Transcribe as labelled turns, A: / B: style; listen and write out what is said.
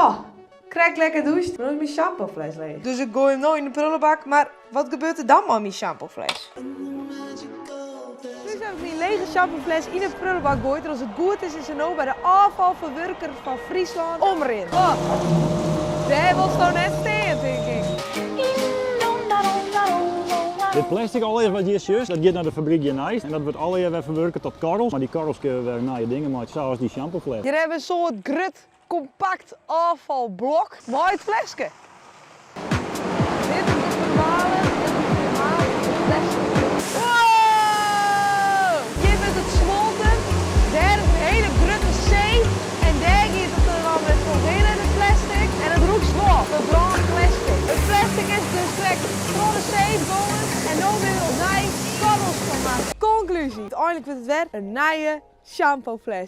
A: Goh, krekt lekker dûst. Mar no is myn shampoofles leech. Dus ik goai him no yn de prullenbak, mar wat gebeurt der dan mei myn shampoofles? Dus ha ik myn lege shampoofles yn de prullenbak goaid en as it goed is, is se no by de ôffalferwurker fan Fryslân Omrin. Goh, dêr wolst no net stean, tink ik.
B: Dit plastic allegear wat hjir sjochst, dat giet nei de fabryk hjirneist en dat wurdt allegear wer ferwurke tot korrels. Mar dy korrels kinne we wer nije dingen meitsje, sa as dy shampoofles.
A: Hjir hawwe we in soart grut kompakt ôffalblok mei it fleske. Dit is de fermalen en de fermalen plastic. Wow! Hjir wurdt it smolten, dêr is in hiele grutte see en dêr giet it der dan wer trochhinne, it plastic. En it rûkt wol, ferbrând plastic. It plastic is dus krekt troch de see gongen en no binne der opnij korrels fan makke. Konklúzje, úteinlik wurdt it wer in nije shampoofles.